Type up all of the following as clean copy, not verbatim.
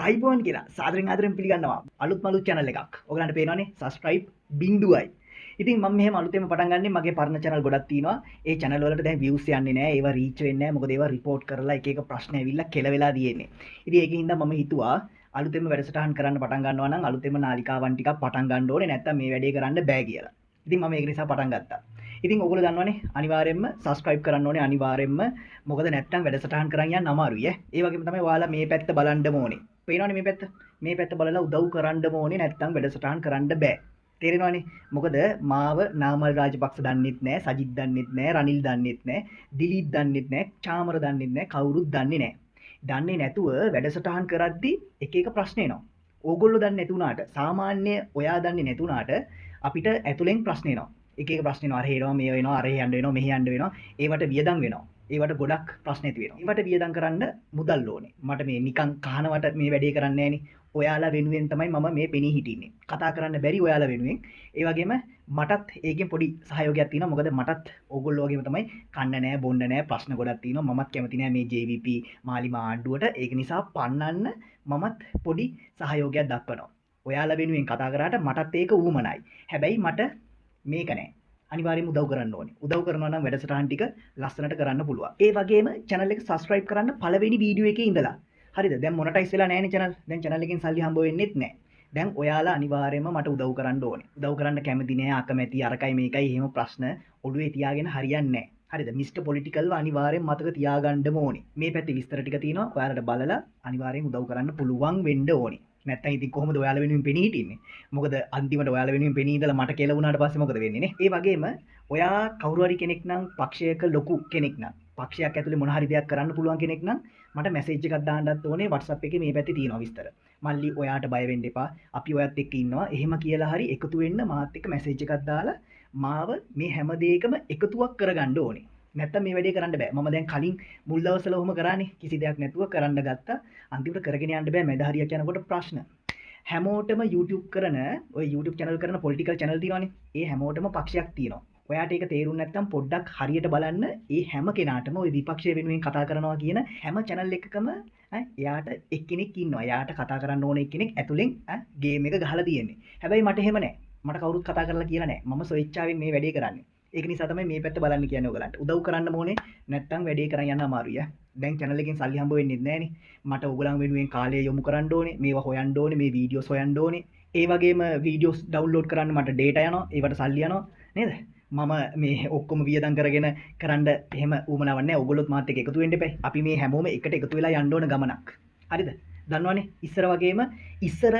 අයිබෝන් කියලා සාදරෙන් ආදරෙන් පිළිගන්නවා අලුත්ම අලුත් channel එකක්. ඔයගලන්ට පේනවනේ subscribe බිංදුවයි. ඉතින් මම මෙහෙම අලුතෙන්ම පටන් ගන්නෙ මගේ පරණ channel ගොඩක් තියෙනවා. ඒ channel වලට දැන් views යන්නේ නැහැ. ඒවා reach වෙන්නේ නැහැ. මොකද ඒවා report කරලා එක එක ප්‍රශ්න ඇවිල්ලා කෙල වෙලා තියෙන්නේ. ඉතින් ඒකින් හින්දා මම හිතුවා අලුතෙන්ම වැඩසටහන් කරන්න පටන් ගන්නවා නම් අලුතෙන්ම නාලිකාවන් ටිකක් පටන් ගන්න ඕනේ. නැත්තම් මේ වැඩේ කරන්න බෑ කියලා. ඉතින් මම ඒක නිසා පටන් ගත්තා. ඉතින් ඔයගොල්ලෝ දන්නවනේ අනිවාර්යයෙන්ම subscribe කරන්න ඕනේ අනිවාර්යයෙන්ම. මොකද නැත්තම් වැඩසටහන් කරන් යන්න අමාරුයි ඈ. ඒ වගේම තමයි ඔයාලා මේ පැත්ත බලන්න ඕනේ. පේනවනේ මේ පැත්ත. මේ පැත්ත බලලා උදව් කරන්න ඕනේ නැත්තම් වැඩසටහන් කරන්න බෑ. තේරෙනවනේ? මොකද මාව නාමල් රාජපක්ෂ දන්නෙත් නෑ, සජිත් දන්නෙත් නෑ, රනිල් දන්නෙත් නෑ, දිලීප් දන්නෙත් නෑ, චාමර දන්නෙත් නෑ, කවුරුත් දන්නේ නෑ. දන්නේ නැතුව වැඩසටහන් කරද්දි එක එක ප්‍රශ්න එනවා. ඕගොල්ලෝ දන්නේ නැති වුණාට සාමාන්‍ය ඔයා දන්නේ නැති වුණාට අපිට ඇතුලෙන් ප්‍රශ්න එනවා. එක එක ප්‍රශ්න එනවා. අර හේනවා, මේ වෙනවා, අර යන්න වෙනවා, මෙහෙ යන්න වෙනවා. ඒවට වියදම් වෙනවා. ඒවට ගොඩක් ප්‍රශ්න ඇති වෙනවා. ඒවට වියදම් කරන්න මුදල් ඕනේ. මට මේ නිකන් කහනවට මේ වැඩේ කරන්නේ නෑනේ. ඔයාලා වෙනුවෙන් තමයි මම මේ පෙනී හිටින්නේ. කතා කරන්න බැරි ඔයාලා වෙනුවෙන්. ඒ වගේම මටත් ඒකෙන් පොඩි සහයෝගයක් තියෙනවා. මොකද මටත් ඕගොල්ලෝ වගේම තමයි කන්න නෑ, බොන්න නෑ, ප්‍රශ්න ගොඩක් තියෙනවා. මමත් කැමති නෑ මේ JVP මාලිමා ආණ්ඩුවට. ඒක නිසා පන්නන්න මමත් පොඩි සහයෝගයක් දක්වනවා. ඔයාලා වෙනුවෙන් කතා කරාට මටත් ඒක ඌමනයි. හැබැයි මට මේක නෑ. අනිවාර්යයෙන්ම උදව් කරන්න ඕනේ. උදව් කරනවා නම් වැඩසටහන් ටික ලස්සනට කරන්න පුළුවන්. ඒ වගේම channel එක subscribe කරන්න පළවෙනි වීඩියෝ එකේ ඉඳලා. හරිද? දැන් මොනටයිස් වෙලා නෑනේ channel. දැන් channel එකෙන් සල්ලි හම්බ වෙන්නෙත් නෑ. දැන් ඔයාලා අනිවාර්යයෙන්ම මට උදව් කරන්න ඕනේ. උදව් කරන්න කැමති නෑ, අකමැති, අරකයි මේකයි එහෙම ප්‍රශ්න ඔළුවේ තියාගෙන හරියන්නේ නෑ. හරිද? මිස්ටර් පොලිටිකල්ව අනිවාර්යයෙන් මතක තියාගන්නම ඕනේ. මේ පැත්තේ විස්තර ටික තියෙනවා. ඔයාලට බලලා අනිවාර්යයෙන් උදව් කරන්න පුළුවන් වෙන්න ඕනේ. නැත්තම් ඉතින් කොහොමද ඔයාලා වෙනුවෙන් පෙනී හිටින්නේ? මොකද අන්තිමට ඔයාලා වෙනුවෙන් පෙනී ඉඳලා මට කියලා වුණාට පස්සේ මොකද වෙන්නේ නේ? ඒ වගේම ඔයා කවුරු හරි කෙනෙක් නම් පක්ෂයක ලොකු කෙනෙක් නම් පක්ෂයක් ඇතුලේ මොන හරි දෙයක් කරන්න පුළුවන් කෙනෙක් නම් මට මැසේජ් එකක් දාන්නත් ඕනේ. WhatsApp එකේ මේ පැත්තේ තියෙනවා විස්තර. මල්ලි ඔයාට බය වෙන්න එපා. අපි ඔයත් එක්ක ඉන්නවා. එහෙම කියලා හරි එකතු වෙන්න මාත් එක්ක මැසේජ් එකක් දාලා මාව මේ හැම දෙයකම එකතුවක් කරගන්න ඕනේ. නැත්තම් මේ වැඩේ කරන්න බෑ. මම දැන් කලින් මුල් දවස්වල ඔහොම කරානේ. කිසි දෙයක් නැතුව කරන්න ගත්තා. අන්තිමට කරගෙන යන්න බෑ. මැද හරියක් යනකොට ප්‍රශ්න. හැමෝටම YouTube කරන ඔය YouTube channel කරන පොලිටිකල් channel තියෙනවානේ. ඒ හැමෝටම පක්ෂයක් තියෙනවා. ඔයාට ඒක තේරුම් නැත්නම් පොඩ්ඩක් හරියට බලන්න. ඒ හැම කෙනාටම ඔය විපක්ෂය වෙනුවෙන් කතා කරනවා කියන හැම channel එකකම එයාට එක්කෙනෙක් ඉන්නවා. එයාට කතා කරන්න ඕන එක්කෙනෙක් ඇතුලෙන් ගේම් එක ගහලා තියෙන්නේ. හැබැයි මට එහෙම නෑ. මට කවුරුත් කතා කරලා කියලා නෑ. මම ස්වේච්ඡාවෙන් මේ වැඩේ කරන්නේ. ඒක නිසා තමයි මේ පැත්ත බලන්න කියන්නේ ඔයගලන්ට. උදව් කරන්න ඕනේ නැත්නම් වැඩේ කරන් යන්න අමාරුයි ඈ. දැන් channel එකෙන් සල්ලි හම්බ වෙන්නේ නෑනේ. මට ඔයගලන් වෙනුවෙන් කාලය යොමු කරන්න ඕනේ. මේවා හොයන්න ඕනේ. මේ වීඩියෝස් හොයන්න ඕනේ. ඒ වගේම වීඩියෝස් ඩවුන්ලෝඩ් කරන්න මට ඩේටා යනවා. ඒවට සල්ලි යනවා නේද? මම මේ ඔක්කොම වියදම් කරගෙන කරන්න එහෙම ඌමනාවක් නෑ. ඔයගොල්ලොත් මාත් එක්ක එකතු වෙන්න එපා. අපි මේ හැමෝම එකට එකතු වෙලා යන්න ඕන ගමනක්. හරිද? දන්නවනේ ඉස්සර වගේම ඉස්සර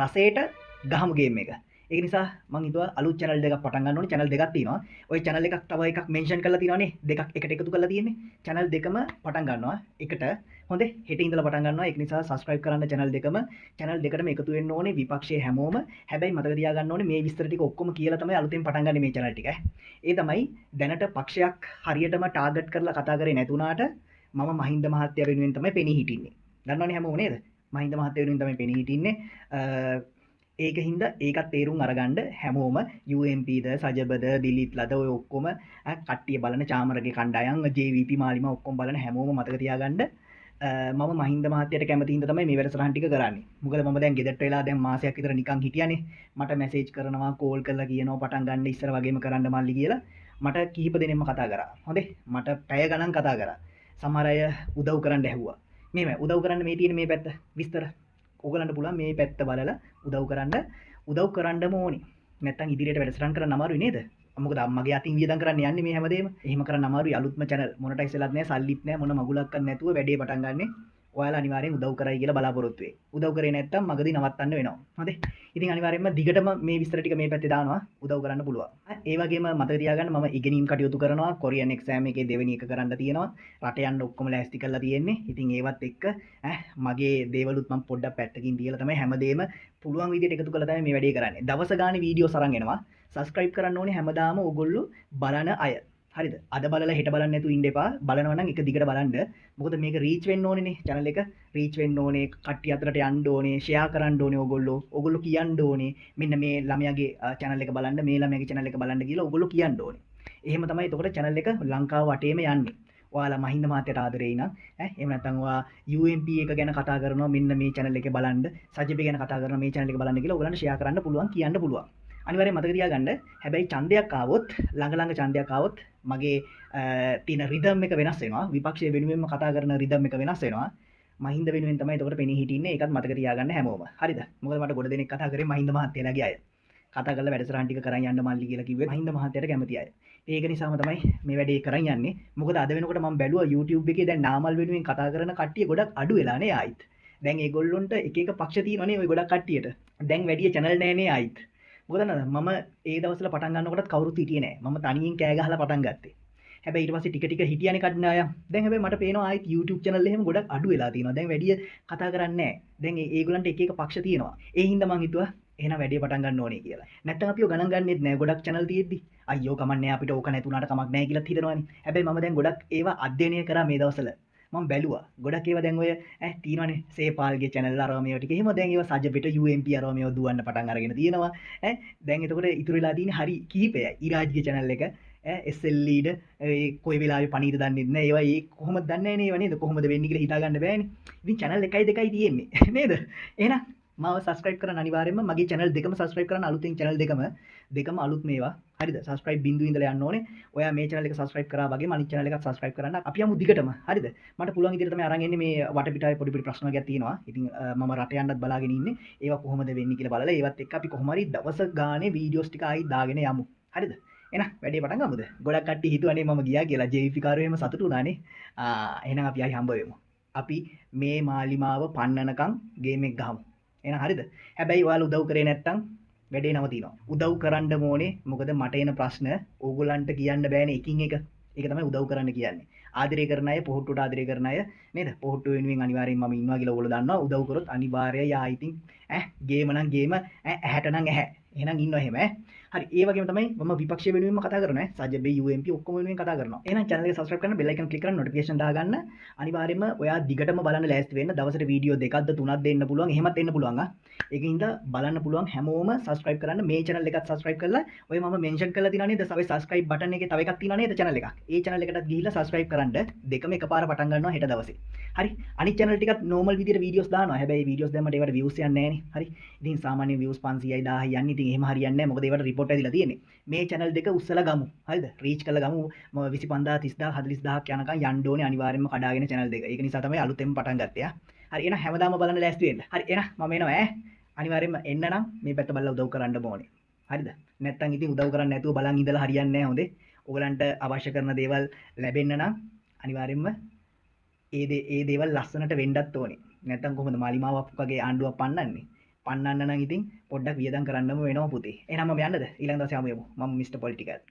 රසයට ගහමු ගේම් එක. ඒක නිසා මං හිතුවා අලුත් channel දෙකක් පටන් ගන්න ඕනේ. channel දෙකක් තියෙනවා. ඔය channel එකක් තව එකක් මෙන්ෂන් කරලා තියෙනවානේ. දෙකක් එකට එකතු කරලා තියෙන්නේ. channel දෙකම පටන් ගන්නවා එකට. හොඳේ හෙට ඉඳලා පටන් ගන්නවා. ඒක නිසා subscribe කරන්න channel දෙකම. channel දෙකටම එකතු වෙන්න ඕනේ විපක්ෂයේ හැමෝම. හැබැයි මතක තියාගන්න ඕනේ මේ විස්තර ටික ඔක්කොම කියලා තමයි අලුතෙන් පටන් ගන්නේ මේ channel ටික. ඒ තමයි දැනට පක්ෂයක් හරියටම ටාගට් කරලා කතා කරේ නැතුණාට මම මහින්ද මහත්තයා වෙනුවෙන් තමයි පෙනී හිටින්නේ. දන්නවනේ හැමෝම නේද? මහින්ද මහත්තයා වෙනුවෙන් තමයි පෙනී හිටින්නේ. ඒක හින්දා ඒකත් තේරුම් අරගන්න හැමෝම UMP ද සජබද දිලීප්ලද ඔය ඔක්කොම කට්ටිය බලන චාමරගේ කණ්ඩායම් JVP මාලිමා ඔක්කොම බලන හැමෝම මතක තියාගන්න මම මහින්ද මහත්තයාට කැමති හින්දා තමයි මේ වැඩසටහන් ටික කරන්නේ. මොකද මම දැන් ගෙදරට වෙලා දැන් මාසයක් විතර නිකන් හිටියානේ. මට මැසේජ් කරනවා, කෝල් කරලා කියනවා පටන් ගන්න ඉස්සර වගේම කරන්න මල්ලි කියලා. මට කිහිප දෙනෙක්ම කතා කරා. හොඳේ මට පැය ගණන් කතා කරා. සමහර අය උදව් කරන්න ඇහුවා. මෙහෙමයි උදව් කරන්න මේ තියෙන මේ පැත්ත විස්තර ඔයගලන්ට පුළුවන් මේ පැත්ත බලලා උදව් කරන්න. උදව් කරන්නම ඕනේ. නැත්තම් ඉදිරියට වැඩසටහන් කරන්න අමාරුයි නේද? මොකද අම්මගේ අතින් වියදම් කරන්න යන්නේ මේ හැමදේම. එහෙම කරන්න අමාරුයි. අලුත්ම channel monetize වෙලත් නෑ, සල්ලිත් නෑ, මොන මගුලක්වත් නැතුව වැඩේ පටන් ගන්නෙ. ඔයාලා අනිවාර්යෙන් උදව් කරයි කියලා බලාපොරොත්තු වෙයි. උදව් කරේ නැත්තම් මගදී නවත්තන්න වෙනවා. හරිද? ඉතින් අනිවාර්යෙන්ම දිගටම මේ විස්තර ටික මේ පැත්තේ දානවා. උදව් කරන්න පුළුවන්. ඒ වගේම මතක තියාගන්න මම ඉගෙනීම් කටයුතු කරනවා. කොරියන් එක්සෑම් එකේ දෙවෙනි එක කරන්න තියෙනවා. රට යන්න ඔක්කොම ලෑස්ති කරලා තියෙන්නේ. ඉතින් ඒවත් එක්ක මගේ දේවලුත් මම පොඩ්ඩක් පැත්තකින් තියලා තමයි හැමදේම පුළුවන් විදිහට එකතු කරලා තමයි මේ වැඩේ කරන්නේ. දවස ගානේ වීඩියෝස් අරන් එනවා. සබ්ස්ක්‍රයිබ් කරන්න ඕනේ හැමදාම ඔයගොල්ලෝ බලන අය. හරිද? අද බලලා හෙට බලන්න නැතුව ඉන්න එපා. බලනවා නම් එක දිගට බලන්න. මොකද මේක රීච් වෙන්න ඕනේනේ. channel එක රීච් වෙන්න ඕනේ. කට්ටිය අතරට යන්න ඕනේ. ෂෙයා කරන්න ඕනේ ඔයගොල්ලෝ. ඔයගොල්ලෝ කියන්න ඕනේ. මෙන්න මේ ළමයාගේ channel එක බලන්න, මේ ළමයාගේ channel එක බලන්න කියලා ඔයගොල්ලෝ කියන්න ඕනේ. එහෙම තමයි එතකොට channel එක ලංකාව වටේම යන්නේ. ඔයාලා මහින්ද මහත්තයාට ආදරෙයි නම් ඈ එහෙම නැත්නම් ඔයා UMP එක ගැන කතා කරනවා මෙන්න මේ channel එකේ බලන්න, සජබේ ගැන කතා කරනවා මේ channel එක බලන්න කියලා ඔයගලන්ට ෂෙයා කරන්න පුළුවන්, කියන්න පුළුවන්. අනිවාර්යෙන් මතක තියාගන්න. හැබැයි ඡන්දයක් ආවොත්, ළඟ ළඟ ඡන්දයක් ආවොත් මගේ තියෙන රිද්ම් එක වෙනස් වෙනවා. විපක්ෂය වෙනුවෙන්ම කතා කරන රිද්ම් එක වෙනස් වෙනවා. මහින්ද වෙනුවෙන් තමයි එතකොට පෙනී හිටින්නේ. ඒකත් මතක තියාගන්න හැමෝම. හරිද? මොකද මට ගොඩ දෙනෙක් කතා කරේ මහින්ද මහත්තයාලාගේ අය. කතා කරලා වැඩසටහන් ටික කරන් යන්න මල්ලි කියලා කිව්වේ මහින්ද මහත්තයාට කැමති අය. ඒක නිසාම තමයි මේ වැඩේ කරන් යන්නේ. මොකද අද වෙනකොට මම බැලුවා YouTube එකේ දැන් නාමල් වෙනුවෙන් කතා කරන කට්ටිය ගොඩක් අඩු වෙලා නේ ආයිත්. දැන් ඒගොල්ලොන්ට එක එක පක්ෂ තියෙනවනේ ඔය ගොඩක් කට්ටියට. දැන් වැඩි චැනල් නෑ නේ ආයිත්. මොකද නේද මම ඒ දවස්වල පටන් ගන්නකොටත් කවුරුත් හිටියේ නෑ. මම තනියෙන් කෑ ගහලා පටන් ගත්තේ. හැබැයි ඊට පස්සේ ටික ටික හිටියානේ කඩන අය. දැන් හැබැයි මට පේනවා ආයිත් YouTube channel එහෙම ගොඩක් අඩු වෙලා තියෙනවා. දැන් වැඩි කතා කරන්නේ නෑ. දැන් ඒගොල්ලන්ට එක එක පක්ෂ තියෙනවා. ඒ හින්දා මං හිතුවා එහෙනම් වැඩේ පටන් ගන්න ඕනේ කියලා. නැත්තම් අපිව ගණන් ගන්නෙත් නෑ ගොඩක් channel තියෙද්දි. අයියෝ කමක් නෑ අපිට ඕක නැතුණාට කමක් නෑ කියලාත් හිතනවනේ. හැබැයි මම දැන් ගොඩක් ඒවා අධ්‍යයනය කරා මේ දවස්වල. මම බැලුවා. ගොඩක් ඒවා දැන් ඔය ඈ තියෙනවනේ සේපාල්ගේ channel අරවා මේවා ටික. එහෙම දැන් ඒවා සජබෙට UMP අරවා මේවා දුවන්න පටන් අරගෙන තියෙනවා. ඈ දැන් එතකොට ඉතුරු වෙලා තියෙන්නේ හරි කීපයයි. ඉරාජ්ගේ channel එක ඈ SL leader ඒ කොයි වෙලාවෙ පණීද දන්නෙත් නෑ. ඒවා ඒ කොහොමද දන්නේ නෑනේ ඒවා නේද? කොහොමද වෙන්නේ කියලා හිතා ගන්න බෑනේ. ඉතින් channel එකයි දෙකයි තියෙන්නේ නේද? එහෙනම් මාව සබ්ස්ක්‍රයිබ් කරන්න අනිවාර්යයෙන්ම. මගේ channel දෙකම සබ්ස්ක්‍රයිබ් කරන්න. අලුතෙන් channel දෙකම අලුත් මේවා. හරිද? සබ්ස්ක්‍රයිබ් බිඳුව ඉඳලා යන්න ඕනේ. ඔයා මේ channel එක සබ්ස්ක්‍රයිබ් කරා වගේම අනිත් channel එකත් සබ්ස්ක්‍රයිබ් කරන්න. අපි යමු දිගටම. හරිද? මට පුළුවන් විදිහට තමයි අරන් එන්නේ. මේ වටපිටාවේ පොඩි පොඩි ප්‍රශ්න වර්ගයක් තියෙනවා. ඉතින් මම රට යන්නත් බලාගෙන ඉන්නේ. ඒවා කොහොමද වෙන්නේ කියලා බලලා ඒවත් එක්ක අපි කොහොම හරි දවස ගානේ වීඩියෝස් ටික ආයි දාගෙන යමු. හරිද? එහෙනම් වැඩේ පටන් ගමුද? ගොඩක් කට්ටිය හිතුවනේ මම ගියා කියලා. JVP කාරයෝ එහෙම සතුටු වුණානේ. එහෙනම් අපි ආයි හම්බ වෙමු. අපි මේ මාලිමාව පන්නනකම් ගේම් එක ගහමු. එහෙනම් හරිද? හැබැයි ඔයාලා උදව් කරේ නැත්තම් වැඩේ නවතිනවා. උදව් කරන්න ඕනේ. මොකද මට එන ප්‍රශ්න ඕගොල්ලන්ට කියන්න බෑනේ එකින් එක. ඒක තමයි උදව් කරන්න කියන්නේ. ආදරය කරන අය, පොහොට්ටුවට ආදරය කරන අය නේද? පොහොට්ටුව වෙනුවෙන් අනිවාර්යෙන් මම ඉන්නවා කියලා ඕගොල්ලෝ දන්නවා. උදව් කරොත් අනිවාර්යයි ආ ඉතින් ඈ ගේම නම් ගේම, ඈ ඇහැට නම් ඇහැ. එහෙනම් ඉන්නවා එහෙම ඈ. හරි ඒ වගේම තමයි මම විපක්ෂය වෙනුවෙන්ම කතා කරනවා ඈ. සජබේ UMP ඔක්කොම වෙනුවෙන් කතා කරනවා. එහෙනම් channel එක subscribe කරන්න, bell icon click කරන්න, notification දාගන්න. අනිවාර්යයෙන්ම ඔයා දිගටම බලන්න ලෑස්ති වෙන්න. දවසට වීඩියෝ දෙකක්ද තුනක්ද එන්න පුළුවන්. එහෙමත් එන්න පුළුවන් ආ. ඒකින්ද බලන්න පුළුවන් හැමෝම subscribe කරන්න. මේ channel එකත් subscribe කරලා ඔය මම mention කරලා තියෙනවා නේද? ඔය subscribe button එකේ තව එකක් තියෙනවා නේද channel එකක්. ඒ channel එකටත් ගිහිල්ලා subscribe කරන්න. දෙකම එකපාර පටන් ගන්නවා හෙට දවසේ. හරි. අනිත් channel ටිකත් normal විදියට වීඩියෝස් දානවා. හැබැයි වීඩියෝස් දැම්මට ඒවට views යන්නේ නෑනේ. හරි. ඉතින් සාමාන්‍ය views 500යි 1000යි යන්නේ. ඉතින් එහෙම හරියන්නේ නෑ. මොකද ඒවට රිපෝට් ඇදිලා තියෙන්නේ. මේ channel දෙක උස්සලා ගමු. හරිද? රීච් කරලා ගමු. මම 25000 30000 40000ක් යනකම් යන්න ඕනේ අනිවාර්යයෙන්ම කඩාගෙන channel දෙක. ඒක නිසා තමයි අලුතෙන් පටන් ගත්තේ ආ. හරි එහෙනම් හැමදාම බලන්න ලෑස්ති වෙන්න. හරි එහෙනම් මම එනවා ඈ. අනිවාර්යයෙන්ම එන්න නම් මේ පැත්ත බලලා උදව් කරන්න ඕනේ. හරිද? නැත්තම් ඉතින් උදව් කරන්න නැතුව බලන් ඉඳලා හරියන්නේ නෑ හොඳේ. ඔයගලන්ට අවශ්‍ය කරන දේවල් ලැබෙන්න නම් අනිවාර්යයෙන්ම ඒ දේවල් ලස්සනට වෙන්නත් ඕනේ. නැත්තම් කොහොමද මාලිමාවක් වගේ ආණ්ඩුවක් පන්නන්නේ? පන්නන්න නම් ඉතින් පොඩ්ඩක් වියදම් කරන්නම වෙනවා පුතේ. එහෙනම් මම යන්නද? ඊළඟ දවසේ හමු වෙමු. මම මිස්ටර් පොලිටිකල්.